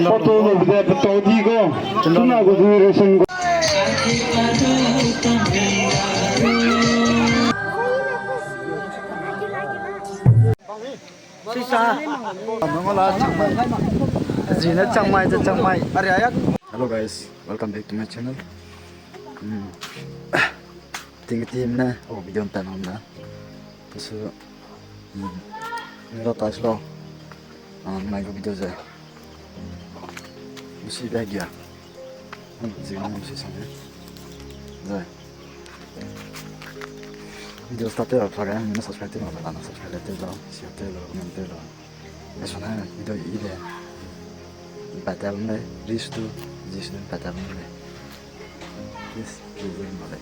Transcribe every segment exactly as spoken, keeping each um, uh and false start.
Pato no bide patau di go. Chuna go du ration go. Sisa. Nongola Changmai. Zina Changmai, za Changmai. Hello guys, welcome back to my channel. Hmm. Ting team ne, oh, video ntan hom na. Su, hmm. Nilo ta silo. Ah, mai go video ze. Musi da gia. Hmm, zina musi sang ne. Zai. Video start tew ra, subscribe tew ra, subscribe tew ra, share tew ra, comment tew ra. Aisone video i de. Patel ne, this to, this to patel ne. This to win male.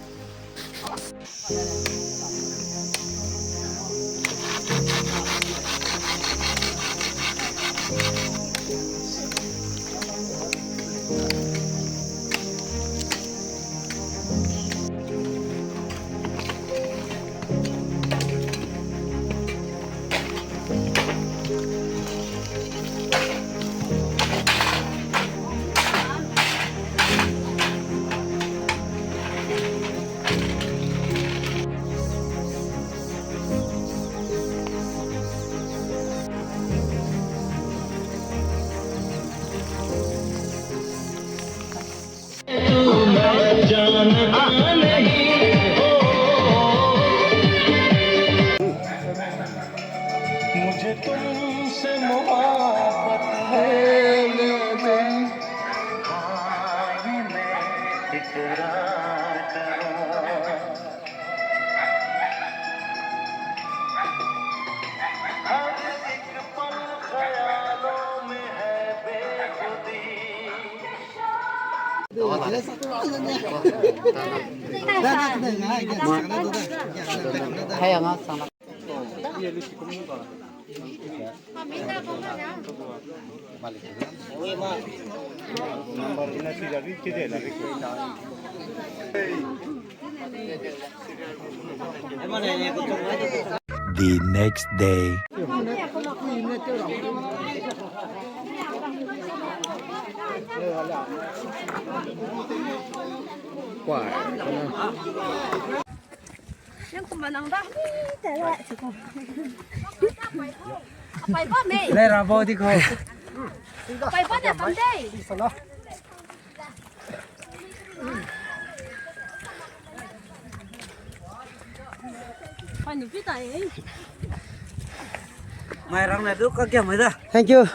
The next day. Nang kumba nang da, te le, siko. Apai ba me. Le ra bo di ko. Apai ba ne bam dei. Pani pi ta e. Mai rang ne du ka kia mai da. Thank you.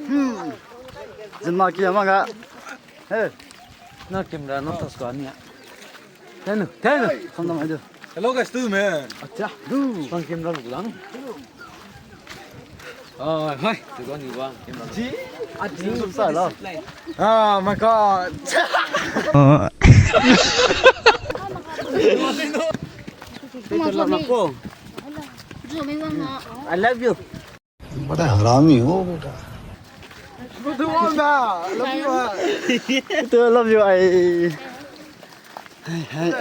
Hmm. Zima kia ma ga. Hey. Na camera na tas ka ni. Tenu, tenu. Kam dam ai du. Hello guys, tu me. Acha, du. Bang camera lu lang. Ah, hai. Tu ka ni bang camera. Ji. Ah, my God. I love you. बड़ा हरामी हो बेटा। Good one, I love you, I. Too, I love you, I. Hey, hey.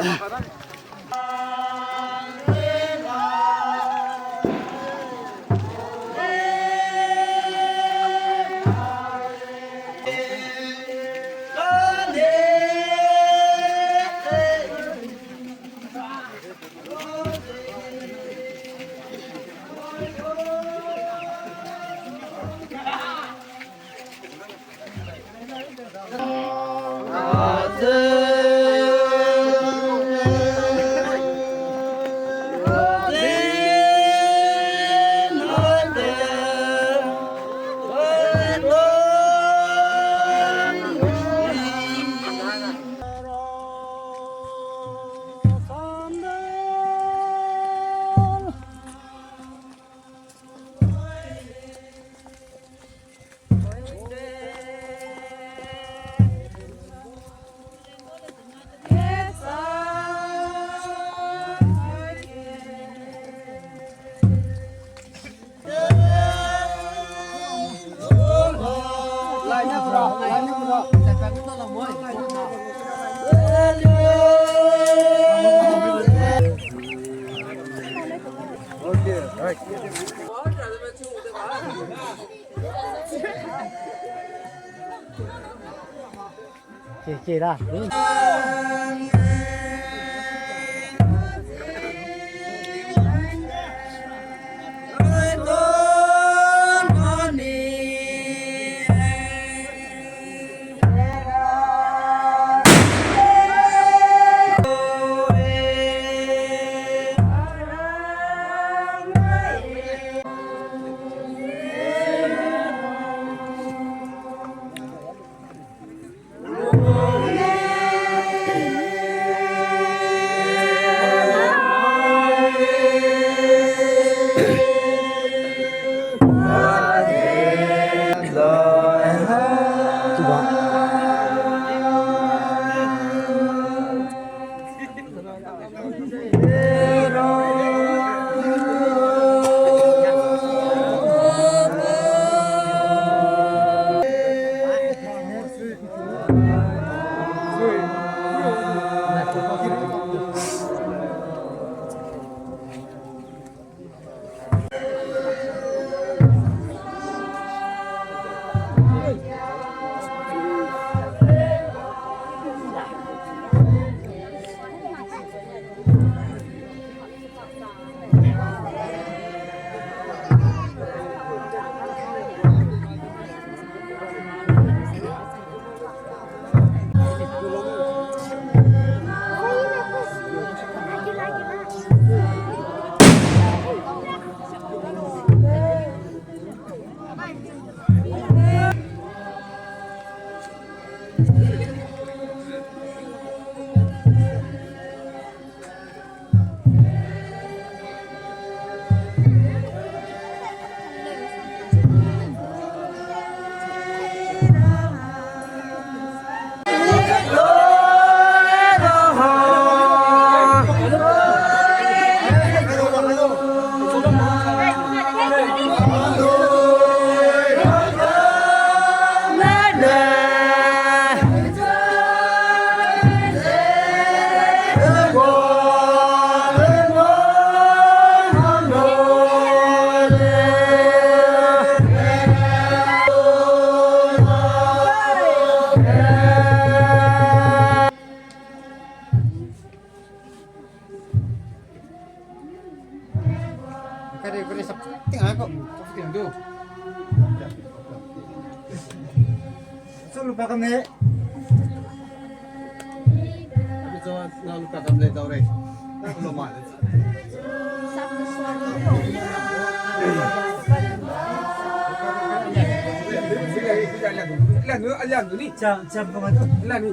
Ke, ke da. Kare, kare, sap ting ai ko, sap ting du. Sap lu pa kam ne. Abi jo na lu pa kam le dau re. Lo ma le. Lanu, lanu, lanu ni. Cham, cham ko ma tu. Lanu.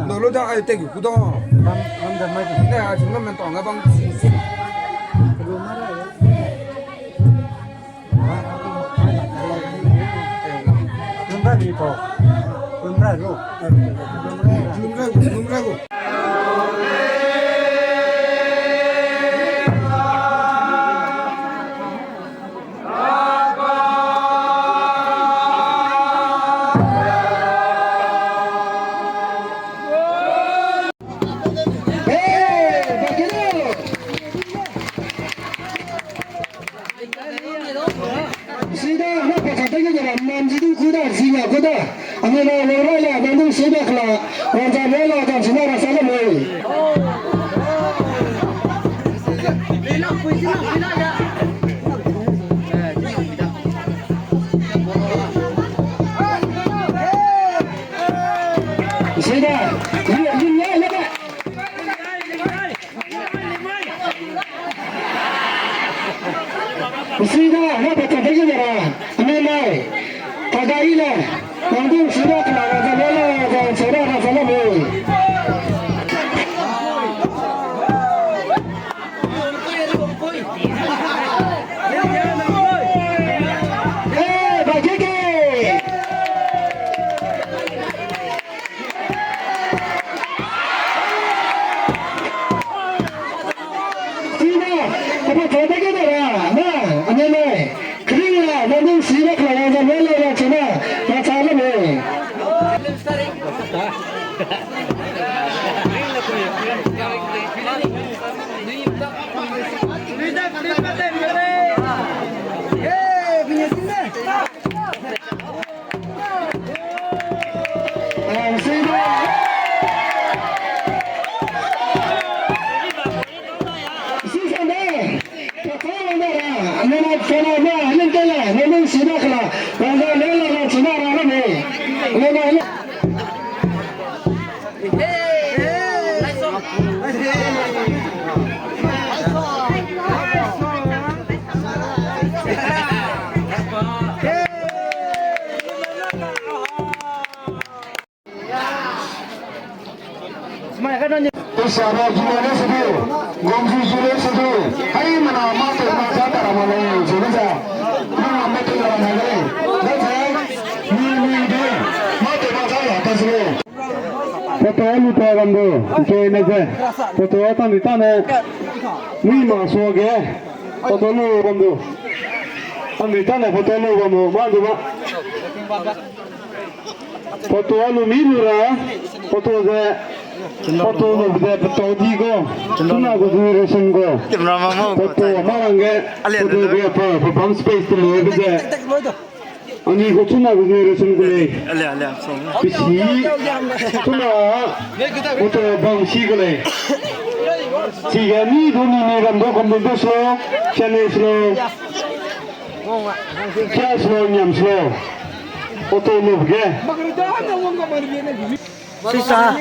Nolo da ai te gu ku da. Bam, bam da mai. Ne, a chuna men tong ga bang. Numra di po. Numra lo. Numra, numra lo. Anui na leu rai le, nang ding si da kela, wang zam le la, zam si na ra sa le mei. Si da, lim, lim le, le da. Sida, na pa ta dege de ra, ane mai. Taga i le, nang ding sida kela ra za le la, za sida ra za le mei. Eh, ba ge ge. Sina, apa kau ta ge da ra, na, ane nai, kring la, na ding si ra kela ra za le la ra chena, ra cha le mei. Isara jule ne sedu, gomji jule sedu, hai mana ma te ma ja tara ma le jule ja. Mana ma te la na le. Let's say, ni ni de, ma te ma ja la ta se. Photo lu ta gam du, ke ne ze. Photo ta ni ta ne. Ni ma so ge. Photo lu gam du. Ta ni ta ne photo lu gam du, ma du ma. Photo lu mi lu ra, photo ze, photo lu ze, photo di go, chuna gu generation go. Photo ma rang ge, photo ge, pa, pa bam space te lu ge ze. Ani gu chuna gu generation gu lei. Pisi, chuna, photo bam si gu lei. Si ge ni du ni ni ram du kam du du slo, channel slo. Kia slo, niam slo. Auto lu ge. Sisa,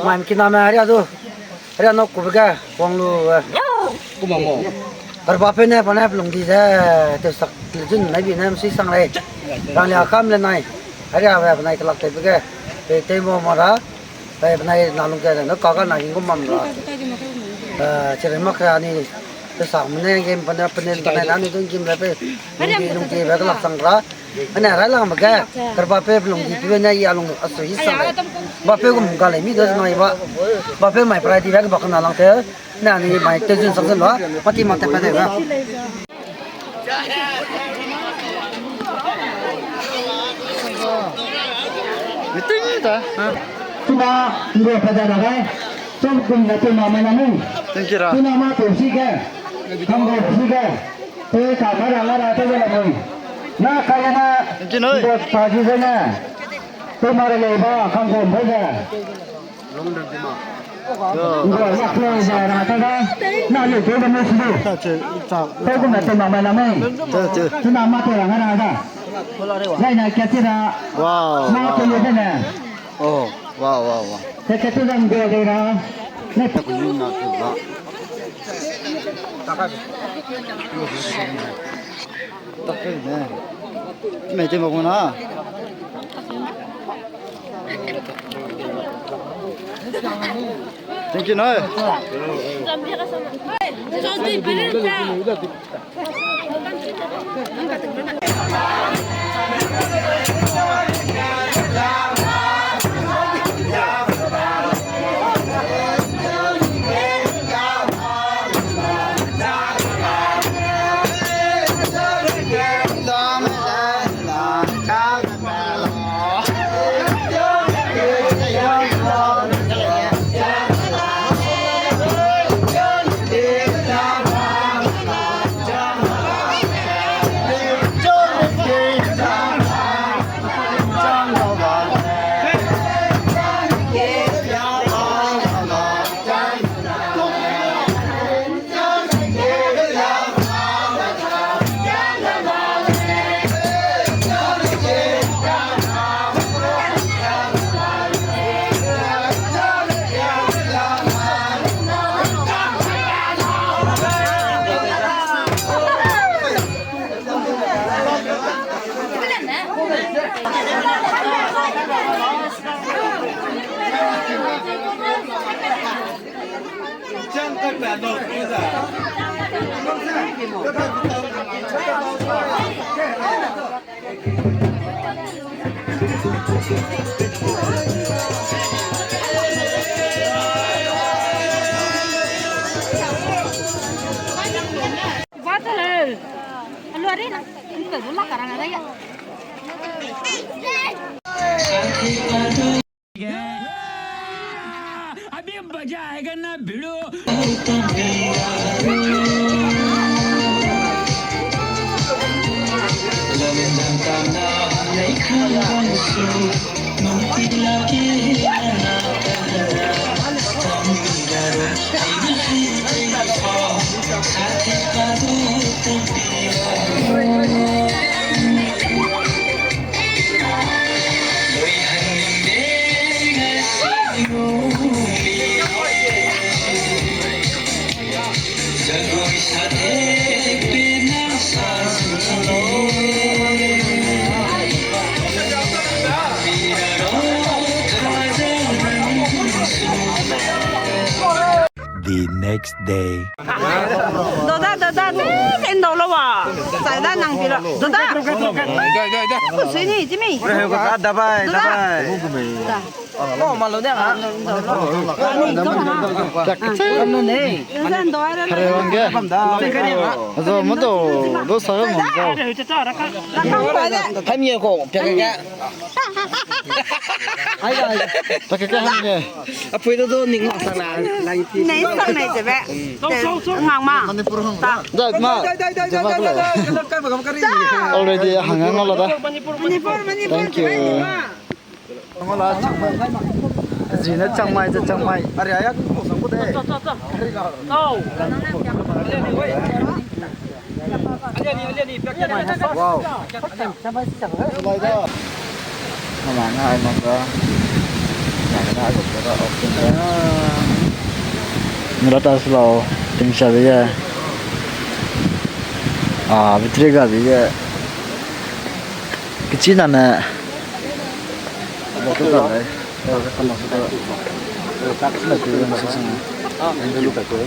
man kiname aria du. Aria nok kube ge, wang lu, eh. Kumamo. Karba pe ne, pa ne pelung di ze, te sak, le jun nai bi ne, msi sang lei. Rang lia kam le nai. Aria be, benai kelak te be ge. Pe te mo mara. Pe benai na lung te ne, no kaga na hing gu mam ra. Eh, chere mak ra ni. Te sak mene, game pa ne, pa ne, pa ne, na ni dun game le pe. Lung di, lung di, be kelak sang ra. Ane rai lang ba ge, karba pe pelung di pe ne ya lung a sui sang lei. Ba pe gum ga lei mi de nai ba. Ba pe mai prai di ba ke ba kana lang te. Na ni mai te jun sak jun ba. Mati ma te pa de ba. Meeting ta, ha? Tuna, iro pa da na gai. Som kum na te ma mai na mei. Thank you ra. Tuna ma te si ge. Kam go si ge. Pe ka mara mara te la mui. Na kaya na. Nkinoi. Bo pa ji ze na. Pe mara le ba kang ko mbe ze. Ngo yak le ze ra ta ga. Na le te ba mo si. Pe gu na te ma ma na me. Te, te. Tuna ma te ra nga ra ga. Zai na kya ti ra. Wow. Ma te le ze na. Oh, wow, wow, wow. Te te tu zang de de ra. Ne ta ku yun na tu ba. Ta ku ne. Mai te ma ku na. Thank you, no. अभी मजा आएगा ना भिड़ो। The next day. Doda, doda, ni, ni, ndau lo wa. Sai da nang pi lo. Doda. Dai, dai, dai. Ku sui ni, Jimmy. Dabai, dabai. Da. Oh, malo ne ha. Ndau lo. Ni, ndau lo. Ndau lo ne. Ndau lo. Hare wangge. Azo mo do, do sa mo do. Hai mi ko, pia ke. Hai, hai. Pia ke, ke hai mi. Apui du du ning lang sang na. Nei sang nei ze be. Ngang ma. Ta. Dai ma. Dai, dai, dai, dai, dai, dai, dai, dai, dai, dai, dai. Already hang ngang la da. Manipur, Manipur, Manipur. Thank you. Ngala Chiang Mai. Zina Chiang Mai, ze Chiang Mai. Are aya ku sang ku de. Ta, ta, ta. Kau. Wow. Mama nga ai mak ga. Nga ai mak ga, option ga. Mura ta slow, ting sa de ye. Ah, battery ga de ye. Kichi na ne. Ba ku ta le. Ba ku ta le.